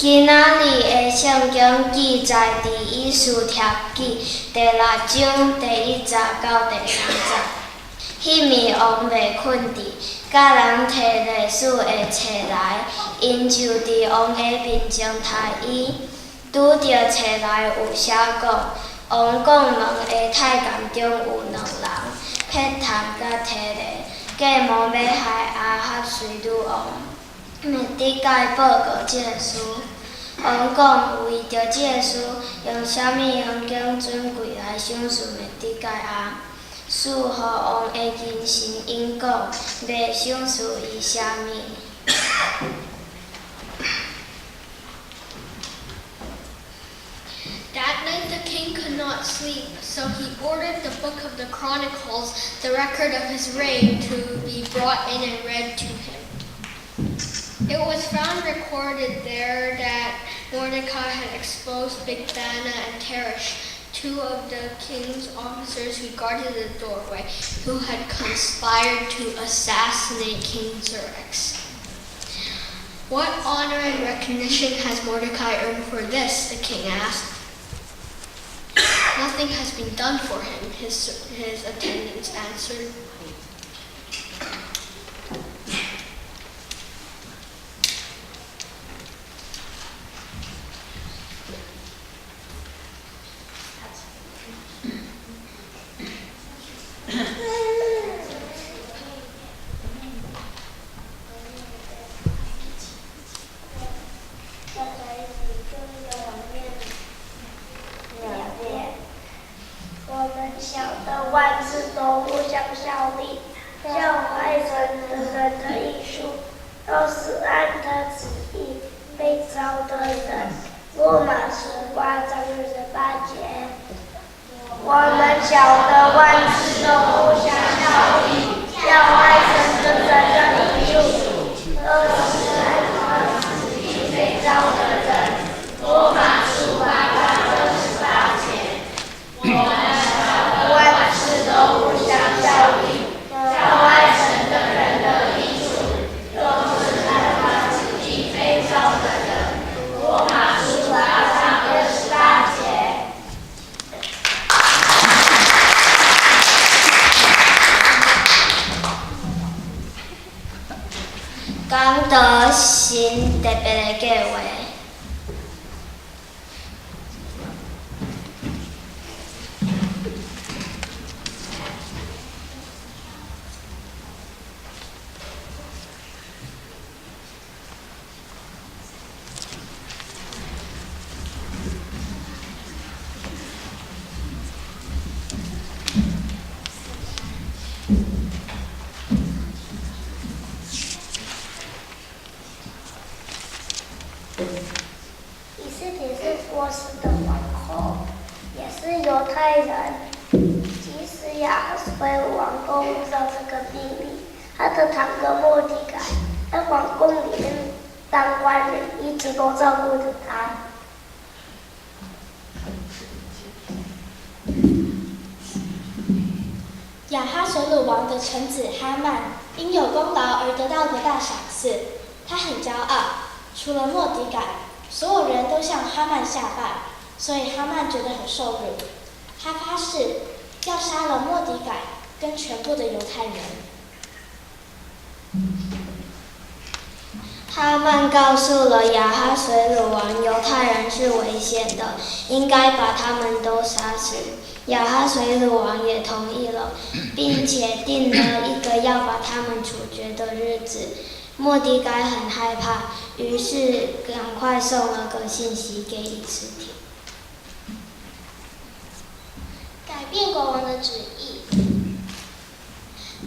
今仔日的聖經記載佇以斯帖記第六章第一節到第三節。彼暝王袂睏著，佮人提歷史的冊來，𪜶就佇王的面前讀伊。拄著冊內有寫講，王宮門的太監中有兩人，彼探佮提列，計謀欲害亞哈隨魯王。末底改報告這个事，王講為著這个事，用啥物黃金尊貴來賞賜末底改啊？賜予王的人臣應講，袂賞賜伊啥物。 That night the king could not sleep, so he ordered the book of the Chronicles, the record of his reign, to be brought in and read to him. It was found recorded there that Mordecai had exposed Bigthana and Teresh, two of the king's officers who guarded the doorway, who had conspired to assassinate King Xerxes. "What honor and recognition has Mordecai earned for this?" the king asked. "Nothing has been done for him," his attendants answered. 大家一起用一个王念兩遍。我們曉得萬事都互相效力，叫愛神的人得益處，都是按他旨意被召的人。羅馬書8章28節。我們曉得萬事都互相效力，叫愛神的人得益處，都是按他旨意被召的人。羅馬書8章28節。我們曉得萬事都互相效力，叫愛神的人得益處，都是按他旨意被召的人。羅馬書8章28節。講到神特別的計畫。以斯帖是波斯的王后，也是猶太人。其實亞哈隨魯王都不知道這個秘密。他的堂哥末底改在皇宮裡面當官員，一直都照顧着他。亞哈隨魯王的臣子哈曼因有功勞而得到個大賞賜，他很驕傲。除了末底改，所有人都向哈曼下拜，所以哈曼覺得很受辱。他發誓要殺了末底改跟全部的猶太人。哈曼告訴了亞哈隨魯王，猶太人是危險的，應該把他們都殺死。亞哈隨魯王也同意了，並且定了一個要把他們處決的日子。末底改很害怕，於是趕快送了個信息給以斯帖。改變國王的旨意。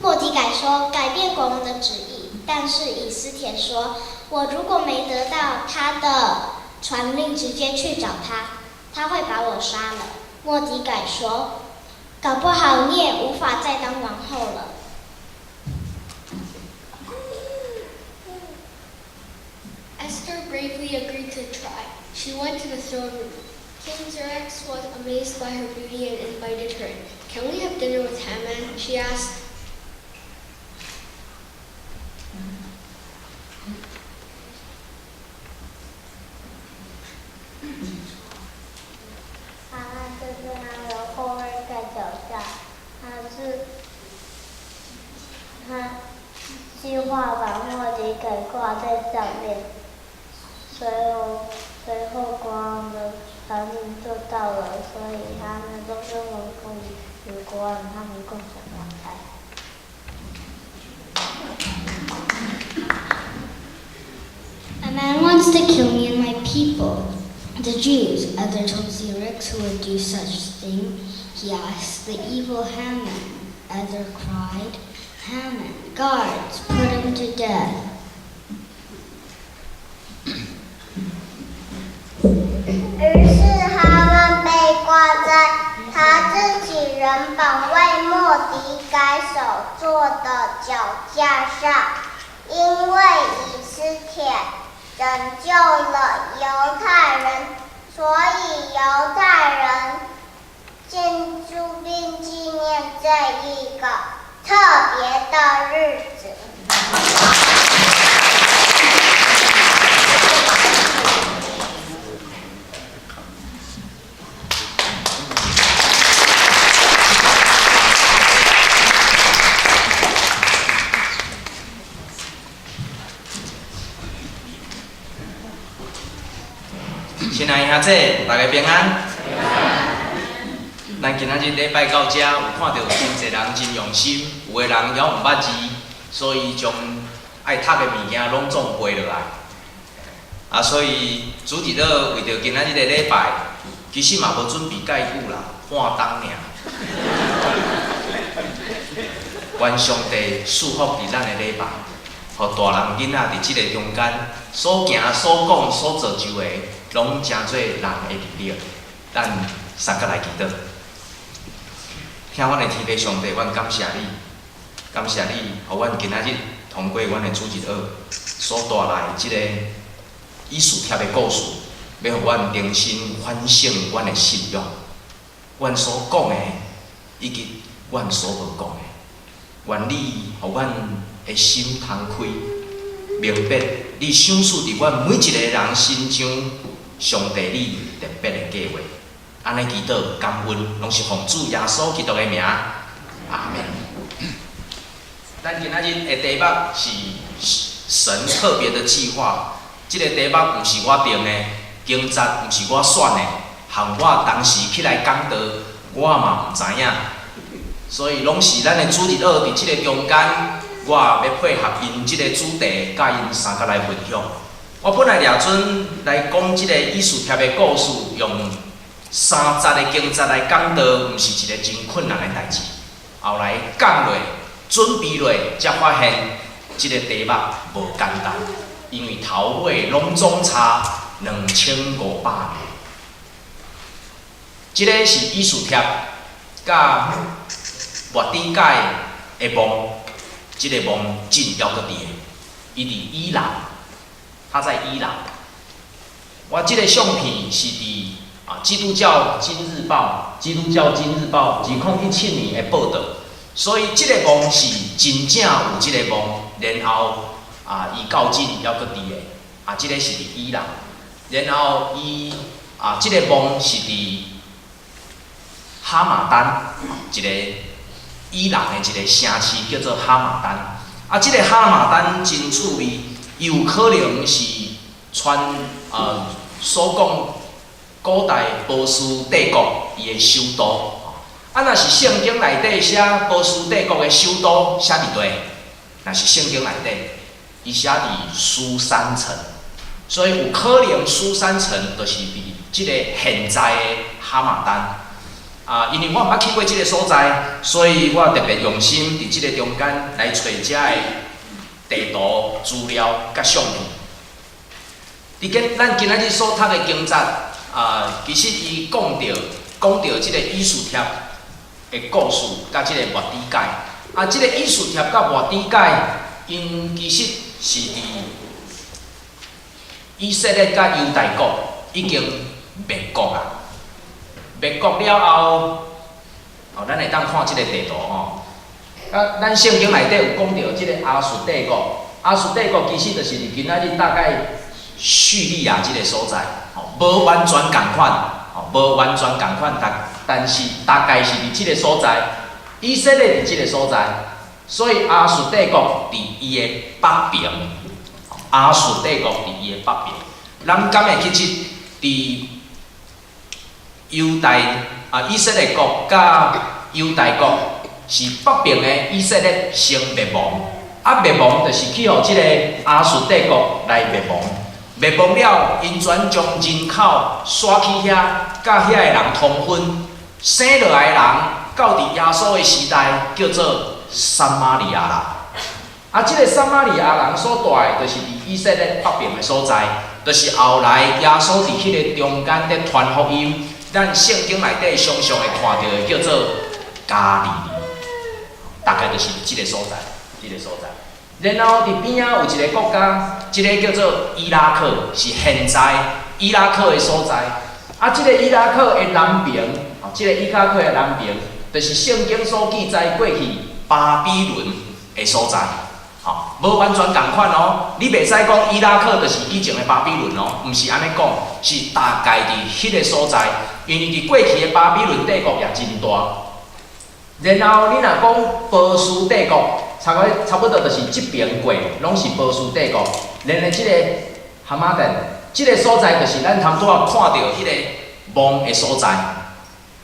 末底改說改變國王的旨意，但是以斯帖說：我如果沒得到他的傳令，直接去找他，他會把我殺了。末底改說：搞不好你也無法再當王后了。 Esther bravely agreed to try. She went to the throne room. King Xerxes was amazed by her beauty and invited her in. "Can we have dinner with Haman?" she asked. 计划把末底改挂在上面。随后，随后国王的传令就到了，所以哈曼动身王宫与国王他们共享晚餐。 A man wants to kill me and my people, the Jews, Esther told Xerxes, who would do such thing. He asked. The evil Haman, Esther cried. Haman, guards, put him to death. 于是哈曼被挂在他自己原本为末底改所做的绞架上，因为以斯帖拯救了犹太人，所以犹太人庆祝并纪念这一个特别的日子。亲爱兄姊，大家平安。咱今仔日礼拜到遮，有看著真濟人真用心，有的人猶毋捌字，所以將愛讀的物件攏總背落來。啊，所以主日學為著今仔日的禮拜，其實嘛無準備蓋久啦，半鐘爾。願上帝賜福佇咱的禮拜，予大人囡仔佇這个中間所行、所講、所造就的，攏成做人的力量。咱三甲來祈禱。聽阮的天父上帝，阮感謝你，感謝你，予阮今仔日通過阮的主日學所帶來這个以斯帖的故事，欲予阮重新反省阮的信仰，阮所講的以及阮所無講的。願你予阮的心通開，明白你賞賜佇阮每一个人身上，上帝你特別的計劃。按呢祈禱感恩，攏是奉主耶穌基督的名，阿們。咱今仔日的題目是神特別的計劃。這个題目毋是我定的，經節毋是我選的，含我當時起來講道，我嘛毋知影。所以攏是咱的主日學佇這个中間，我欲配合𪜶這个主題，佮𪜶相共來分享。我本來掠準來講這个以斯帖的故事，用三節的經節來講道，毋是一个真困難的代誌。後來講落，準備落，才發現這个題目無簡單，因為頭尾攏總差2500年。這个是以斯帖佮末底改的墓，這个墓真猶閣佇的，伊佇伊朗，他在伊朗。我這个相片是佇基督教今日報，基督教今日報2017年的報導，所以這个墓是真正有這个墓，然後伊到今猶閣佇的，這个是佇伊朗，然後伊這个墓是佇哈馬丹，一个伊朗的一个城市叫做哈馬丹，這个哈馬丹真趣味，伊有可能是傳所講古代波斯帝國伊的首都。若是聖經內底寫波斯帝國的首都寫佇佗？若是聖經內底，伊寫佇書珊城，所以有可能書珊城就是佇這个現在的哈馬丹。因為我毋捌去過這个所在，所以我特別用心佇這个中間來揣遮的地圖資料佮相片。佇今咱今仔日所讀的經節，其實伊講著講著這个以斯帖的故事，佮這个末底改。這个以斯帖佮末底改，𪜶其實是佇以色列佮猶大國已經滅國啊。滅國了後，咱會當看這个地圖吼。咱聖經內底有講著這个亞述帝國，亞述帝國其實就是佇今仔日大概敘利亞這个所在，吼，無完全仝款，吼，無完全仝款，但是大概是佇這个所在，以色列佇這个所在，所以亞述帝國佇伊的北邊，亞述帝國佇伊的北邊。咱敢會記得佇猶大啊以色列國佮猶大國是北邊的以色列先滅亡，啊滅亡就是去予這个亞述帝國來滅亡。滅亡了，𪜶全將人口徙去遐，佮遐的人通婚，生落來的人到佇耶穌的時代叫做撒瑪利亞人。啊，這个撒瑪利亞人所蹛的，就是佇以色列北邊的所在，就是後來耶穌佇彼个中間佇傳福音，咱聖經內底常常會看著的叫做加利利，大概就是佇這个所在，這个所在。然後佇邊仔有一个國家，這个叫做伊拉克，是現在伊拉克的所在。啊，這个伊拉克的南邊，哦，這个伊拉克的南邊，就是聖經所記載過去巴比倫的所在。吼，無完全仝款哦，你袂使講伊拉克就是以前的巴比倫哦，毋是按呢講，是大概佇彼个所在，因為佇過去的巴比倫帝國也真大。然後你若講波斯帝國，差不多就是這邊過，攏是波斯帝國。然後這个哈馬頓，這个所在就是咱頭拄仔看著彼个墓的所在。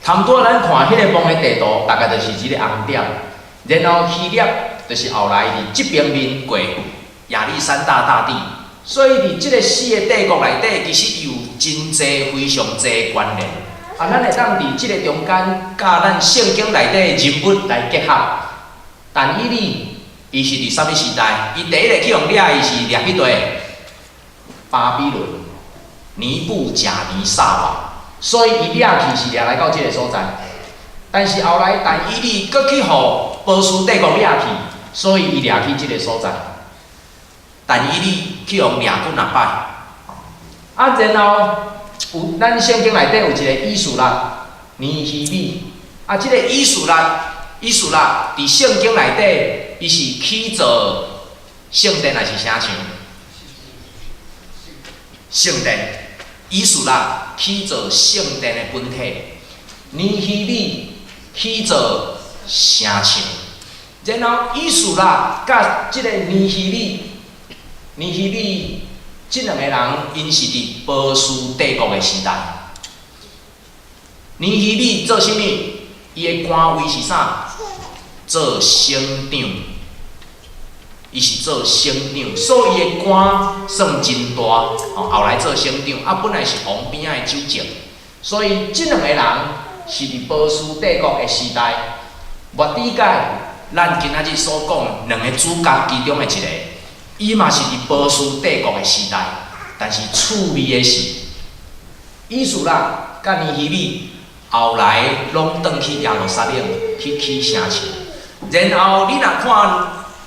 頭拄仔咱看彼個墓的地圖，大概就是這个紅點。然後希臘就是後來佇這邊面過亞歷山大大帝，所以佇這个四个帝國內底，其實有真濟非常濟關聯。啊，咱會當佇這个中間，佮咱聖經內底的人物來結合。但以理，伊是佇啥物時代？伊第一个去予掠，伊是掠去佗？巴比倫尼布甲尼撒王，所以伊掠去是掠來到這个所在。但是後來但以理閣去予波斯帝國掠去，所以伊掠去這个所在。但以理去予掠幾若擺。啊，然後有咱聖經內底有一个以斯拉尼希米，啊，這个以斯拉，以斯拉佇聖經內底，伊是起造聖殿還是城牆？聖殿，以斯拉起造聖殿的本體，尼希米起造城牆，然後以斯拉佮這个尼希米，尼希米這兩个人，𪜶是佇波斯帝國的時代。尼希米做啥物？伊的官位是啥？做省長。伊是做省長，所以伊的官算真大。哦，後來做省長，啊，本來是王邊仔的酒政。所以這兩个人是佇波斯帝國的時代。末底改，咱今仔日所講兩个主角其中的一个，伊嘛是佇波斯帝國的時代。但是趣味的是，以斯拉佮尼希米後來攏轉去耶路撒冷去起城牆。然後你若看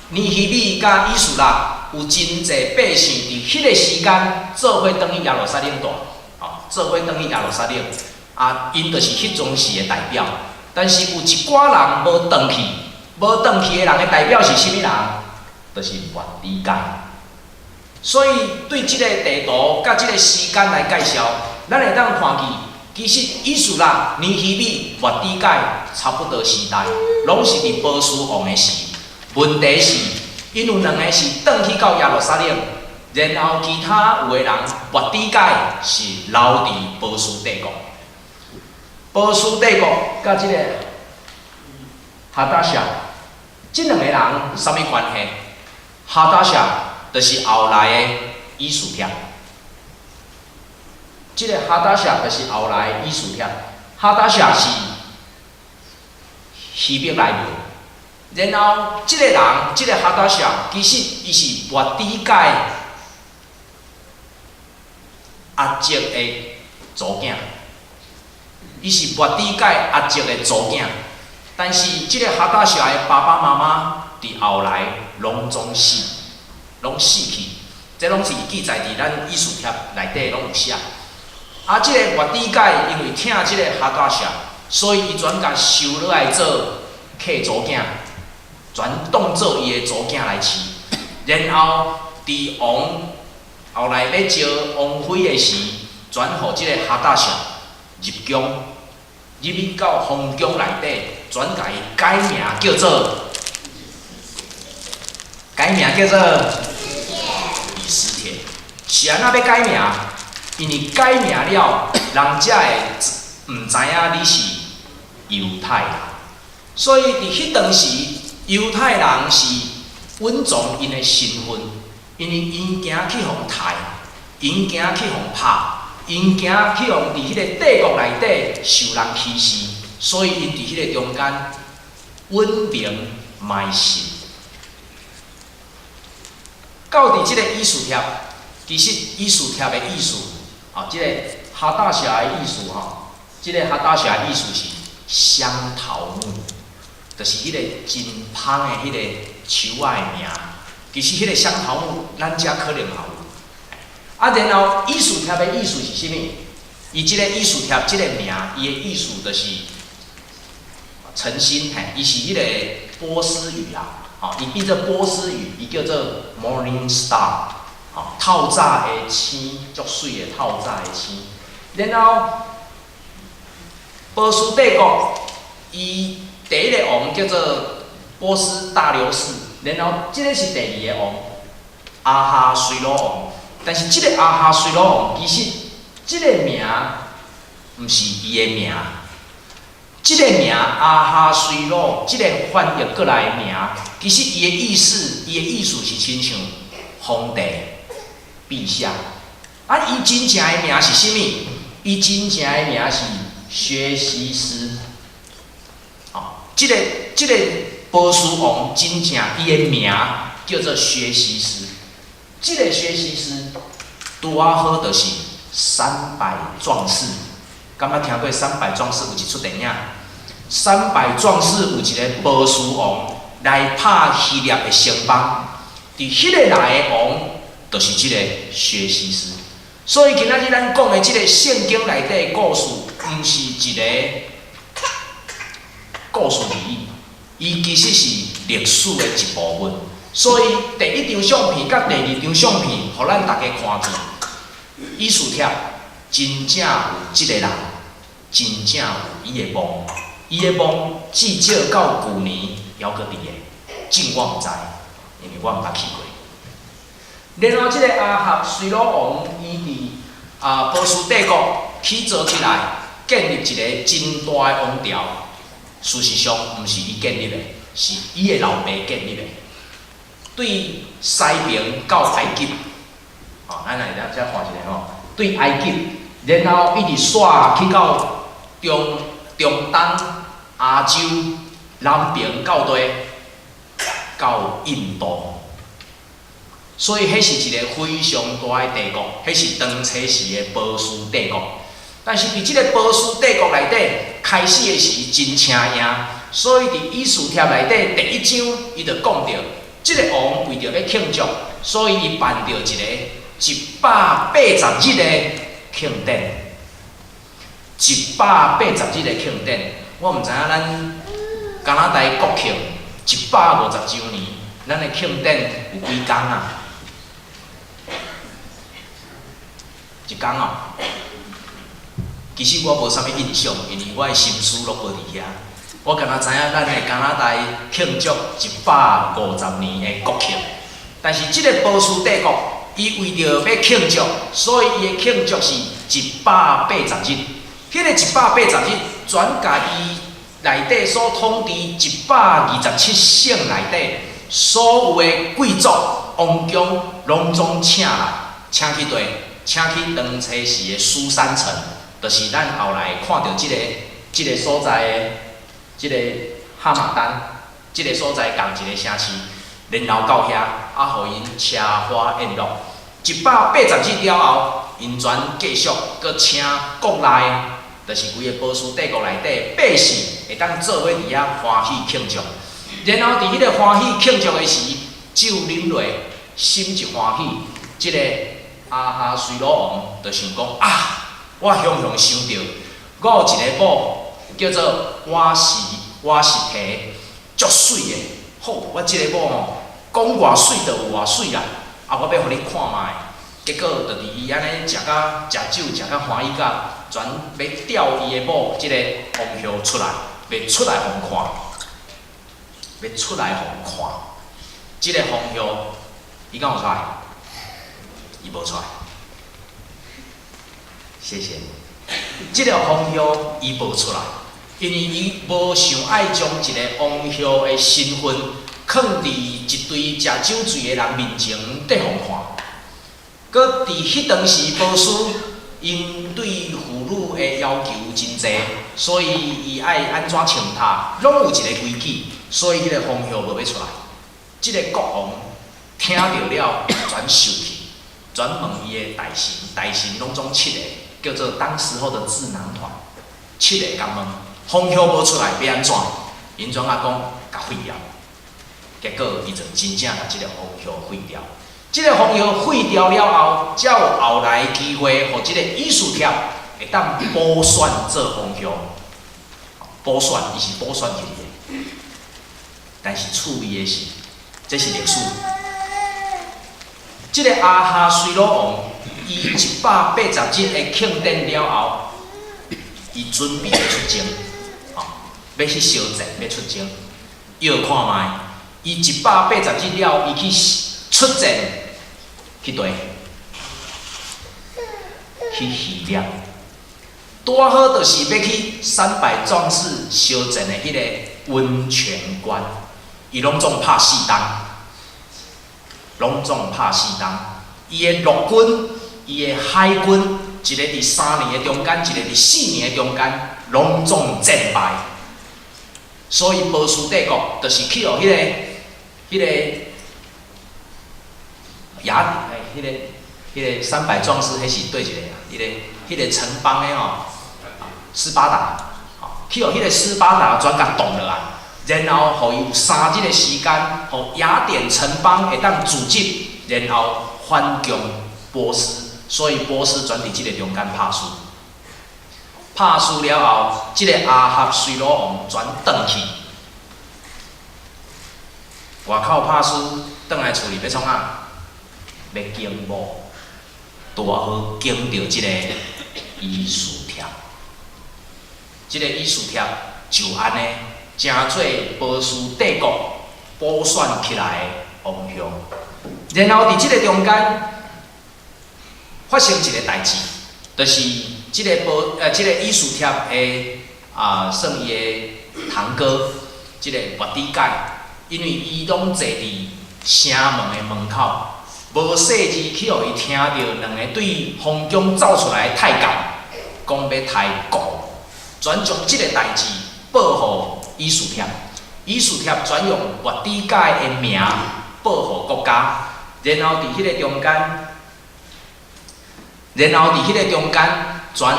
尼希米佮以斯拉有真濟百姓佇彼個時間做伙轉去耶路撒冷蹛，哦，做伙轉去耶路撒冷，啊，𪜶就是彼陣時的代表。但是有一寡人無轉去，無轉去的人的代表是啥物人？就是末底改。所以對這个地圖佮這个時間來介紹，咱會當看見，其實以斯拉、尼希米、末底改差不多時代，攏是佇波斯王的時。問題是，𪜶有兩个是轉去到耶路撒冷，然後其他有的人末底改是留佇波斯帝國。波斯帝國佮這个哈達夏，這兩个人啥物關係？哈達夏就是後來的以斯帖。這个哈達夏就是後來的以斯帖。哈達夏是希伯來文，然後這个人，這个哈達夏，其實伊是末底改阿叔的查囝，伊是末底改阿叔的查囝，但是這个哈達夏的爸爸媽媽佇後來攏總死，攏死去，這攏是記載佇咱以斯帖內底攏有寫。啊，這个末底改因為疼這个哈達夏，所以伊全共收落來做契祖囝，全當做伊的查囝來飼。然後佇王後來欲招王妃的時，全予這个哈達夏入宮，入去到皇宮內底，全共伊改名叫做改名叫做以斯帖。是按怎欲改名？因為改名了，人才會毋知影你是猶太人。所以佇彼當時，猶太人是隱藏𪜶的身份，因為𪜶驚去予刣，𪜶驚去予拍，𪜶驚去予佇彼個帝國內底受人歧視，所以𪜶佇彼個中間隱名埋姓。到佇這個以斯帖，其實以斯帖的意思，啊，這個哈大俠的意思吼，這個哈大俠的意思是香桃木，就是彼個真芳的彼個樹仔的名。其實彼個香桃木，咱遮可能嘛有。啊，然後以斯帖的意思是啥物？伊這個以斯帖這個名，伊的意思就是誠心，嘿，伊是彼個波斯語啊，吼，伊變做波斯語，伊叫做 Morning Star，吼，透早的星，足媠的透早的星。然後波斯帝國，伊第一个王叫做波斯大流士，然後這個是第二个王亞哈隨魯王。但是這個亞哈隨魯王其實這個名毋是伊的名，這個名亞哈隨魯，這個翻譯過來的名，其實伊的意思，伊的意思是親像皇帝陛下。啊，伊真正的名是啥物？伊真正的名是薛西斯。哦，這個波斯王真正伊的名叫做薛西斯。這個薛西斯拄仔好就是三百壯士。敢捌聽過三百壯士有一齣電影？三百壯士有一個波斯王來拍希臘的城邦，佇彼个來的王就是這個薛西斯。所以今仔日咱講的這個聖經內底的故事，毋是一個故事而已，伊其實是歷史的一部分。所以第一張相片佮第二張相片，予咱大家看見，以斯帖真正有這個人，真正有伊的墓，伊的墓至少到舊年猶閣佇个，真我毋知，因為我毋捌去過。然後這個亞哈隨魯王，伊佇波斯帝國起造起來，建立一個真大的王朝。事實上，毋是伊建立的，是伊的老爸建立的。對西爿到埃及，吼，咱來遮看一下吼。對埃及，然後一直徙去到中東、亞洲、南爿到佗，到印度。所以，彼是一个非常大的帝國，彼是當初時的波斯帝國。但是，佇這个波斯帝國內底，開始的時真請贏，所以佇以斯帖內底第一章，伊就講著，這个王為著欲慶祝，所以伊辦著一个180日的慶典。180日的慶典，我毋知影咱加拿大國慶150週年，咱的慶典有幾工啊？一工哦。其實我無啥物印象，因為我的心思攏無佇遐。我敢若知影咱的加拿大慶祝150年的國慶，但是這个波斯帝國，伊為著欲慶祝，所以伊的慶祝是180日。彼个180日，全共伊內底所統治127省內底所有的貴族、王公，攏總請來，請去佗？請去當初時的書珊城，就是咱後來看著這个所在的這个哈馬丹，這个所在仝一个城市，然後到遐，啊，予𪜶奢華宴樂。180日了後，𪜶全繼續閣請國內，就是規个波斯帝國內底百姓會當做伙佇遐歡喜慶祝。然後佇彼個歡喜慶祝的時，酒啉落，心一歡喜，這个亞哈隨魯王就想講啊，我雄雄想著，我有一个某叫做瓦實提，足媠的。好，我這个某吼，講偌媠就有偌媠啦。啊，我欲予你看覓，結果就佇伊按呢食甲食酒食甲歡喜甲，全欲調伊的某這个王后出來，欲出來予看，欲出來予看。這个皇后，伊敢有出來？伊無出來。謝謝。這个皇后伊無出來，因為伊無想愛將一个王后的身份囥佇一堆食酒醉的人面前綴予看。閣佇彼當時，波斯𪜶對婦女的要求真濟，所以伊愛按怎穿搭，攏有一个規矩，所以彼个皇后無欲出來。這个國王聽著了，全生氣，全問伊的大臣，大臣攏總七個，叫做當時候的智囊團，七个共問，皇后無出來欲按怎？𪜶怎仔講，共廢掉。結果伊就真正共這个皇后廢掉。這个皇后廢掉了後，才有後來機會，予這个以斯帖會當補選做皇后。補選，伊是補選入去的。但是趣味的是，這是歷史。這个亞哈隨魯王，伊180日的慶典了後，伊準備欲出征，吼，欲去相戰，欲出征。伊看覓，伊180日了，伊去出戰，去佗？去希臘。拄好就是欲去三百壯士相戰的彼个溫泉關，伊攏總拍四冬，攏總拍四冬。伊的陸軍、伊的海軍，一个佇3年的中間，一个佇4年的中間，攏總戰敗。所以波斯帝國就是去予彼个雅欸，彼个三百壯士，彼是佗一个啊？彼个城邦的吼，斯巴達，吼，去予彼个斯巴達全共擋落來，然後予伊有3日的時間，予雅典城邦會當組織，然後反攻波斯，所以波斯全佇這个中間拍輸。拍輸了後，這个亞哈隨魯王全轉去，外口拍輸，轉來厝裡欲創啥？欲揀某，拄好揀著這个以斯帖。這个以斯帖就按呢，成做波斯帝國補選起來的王后。然後佇這个中間發生一個代誌，就是這个波這个以斯帖的啊，算伊的堂哥，這个末底改，因為伊攏坐佇城門的門口，無細膩去予伊聽著兩个對皇宮走出來的太監，講欲刣誾，全將這个代誌報予以斯帖，以斯帖轉用末底改的名報予國家，然後佇彼个中間，然後佇彼个中間，全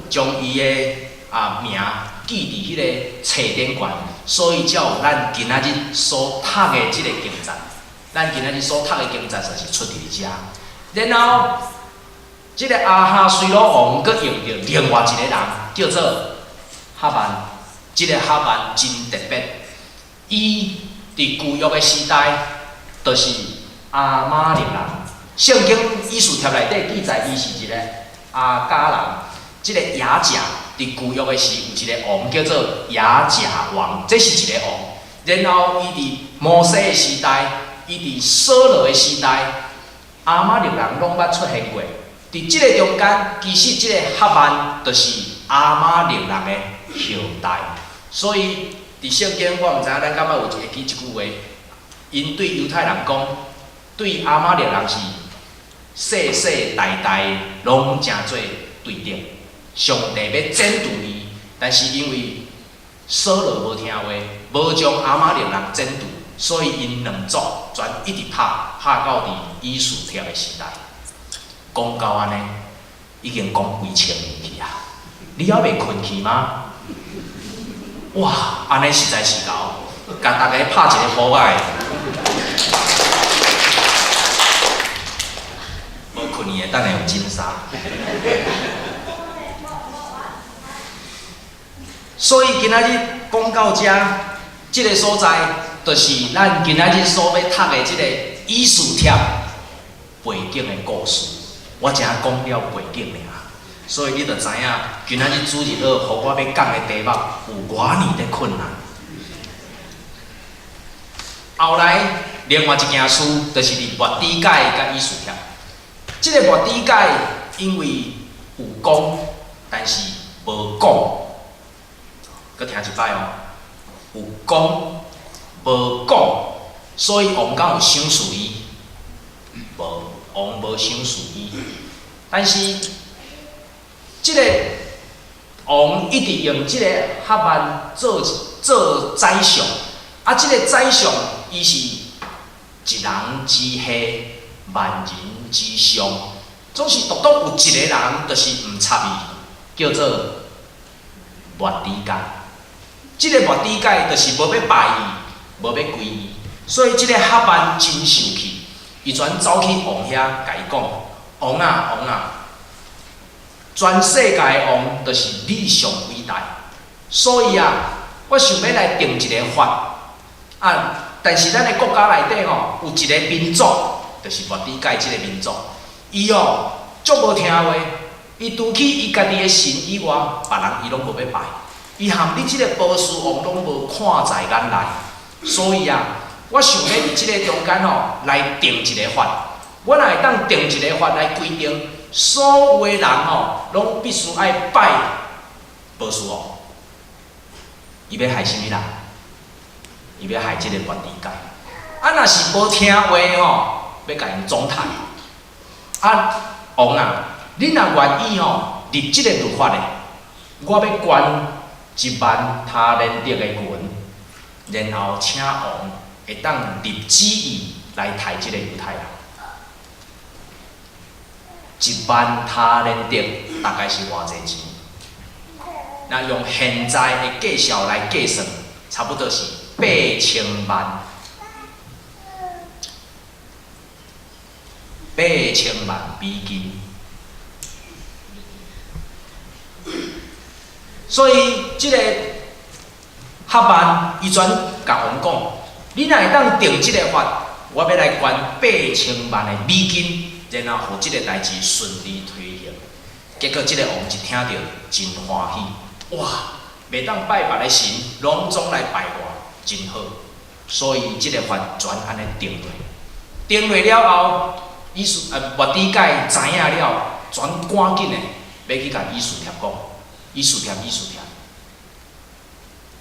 將伊的啊名記佇彼個冊頂懸，所以才有咱今仔日所讀的這个經節。咱今仔日所讀的經節就是出佇遮。然後，這个亞哈隨魯王閣用著另外一个人，叫做哈曼。這个哈曼真特別，伊佇舊約的時代，就是亞瑪力人。聖經以斯帖內底記載，伊是一个亞甲人。這个亞甲佇舊約的時有一个王叫做亞甲王，這是一个王。然後伊佇摩西的時代，伊佇掃羅的時代，亞瑪力人攏捌出現過。佇這个中間，其實這個哈曼就是亞瑪力人的後代。所以佇聖經，我毋知影咱敢捌有會記這句話，𪜶對猶太人講，對亞瑪力人是世世代代攏成做對敵。上帝欲剪除伊，但是因為掃羅無聽話，無將亞瑪力人剪除，所以𪜶兩族全一直拍，拍到佇以斯帖的時代。講到按呢，已經講幾千年去啊！你猶未睏去嗎？哇，按呢實在是𠢕，共大家拍一个鼓仔。無睏去的，等下有金沙。所以今仔日講到遮，這个所在，就是咱今仔日所欲讀的這个以斯帖背景的故事。我才講了背景爾，所以你就知影今仔日主日學，予我欲講的題目有偌爾的困難。後來，另外一件事，就是佇末底改佮以斯帖。這个末底改因為有講，但是無講。閣聽一擺哦，有講無講，所以王敢有賞賜伊？無，王無賞賜伊。但是這个王一直用這个哈曼做做宰相，啊，這个宰相伊是一人之下，萬人之上，總是獨獨有一个人，就是毋插伊，叫做末底改。這个末底改就是無欲拜伊，無欲歸伊，所以這个哈曼真受氣，伊全走去王遐共伊講：王啊王啊，全世界的王就是你上偉大，所以啊，我想欲來定一个法啊，但是咱的國家內底吼有一個民族，就是末底改這個民族，伊哦足無聽話，伊除去伊家己的神以外，別人伊攏無欲拜。伊含你這个波斯王攏無看在眼內，所以啊，我想欲佇這个中間吼來定一个法。我若會當定一个法來規定，所有的人吼攏必須愛拜波斯王。伊欲害啥物人？伊欲害這个末底改。啊，若是無聽話吼，欲共𪜶總殺。啊，王啊，你若願意吼立這个律法的，我欲捐1萬他連得的銀，然後請王會當立旨意來刣這个猶太人。1萬他連得大概是偌濟錢？若用現在的計數來計算，差不多是8000萬，8000萬美金。所以，這个哈曼伊全共王講：你若會當定這个法，我欲來捐8000萬的美金，然後予這个代誌順利推行。結果，這个王一聽著真歡喜，哇！袂當拜別个神，攏總來拜我，真好。所以，這个法全按呢定落。定落了後，以斯末底改知影了，全趕緊的欲去共以斯帖講。以斯帖，以斯帖，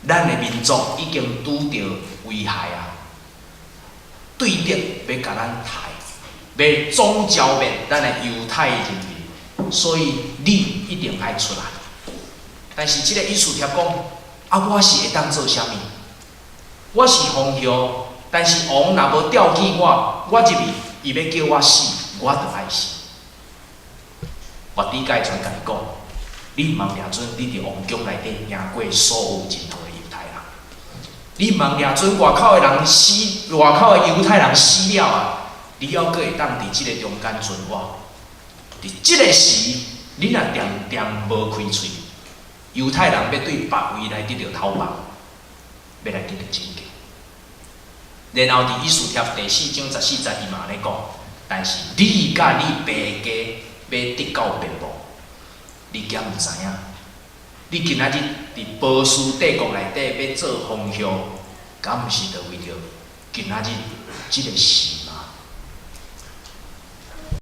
咱的民族已經拄著危害啊！對敵欲共咱刣，欲總剿滅咱的猶太人民，所以你一定愛出來。但是這个以斯帖講：啊，我是會當做啥物？我是皇后，但是王若無調遣我，我入去，伊欲叫我死，我就愛死。末底改全共伊講。你毋通掠準，你佇王宮內底贏過所有任何的猶太人。你毋通掠準外口的人死，外口的猶太人死了啊！你猶閣會當佇這个中間存活。佇這个時，你若恬恬無開喙，猶太人欲對別位來得著討伐，欲來得著拯救。然後佇以斯帖第4章14節，伊嘛按呢講。但是你佮你爸家欲得到滅亡。你敢毋知影？你今仔日佇波斯帝國內底欲做皇后，敢毋是就為著今仔日這个時？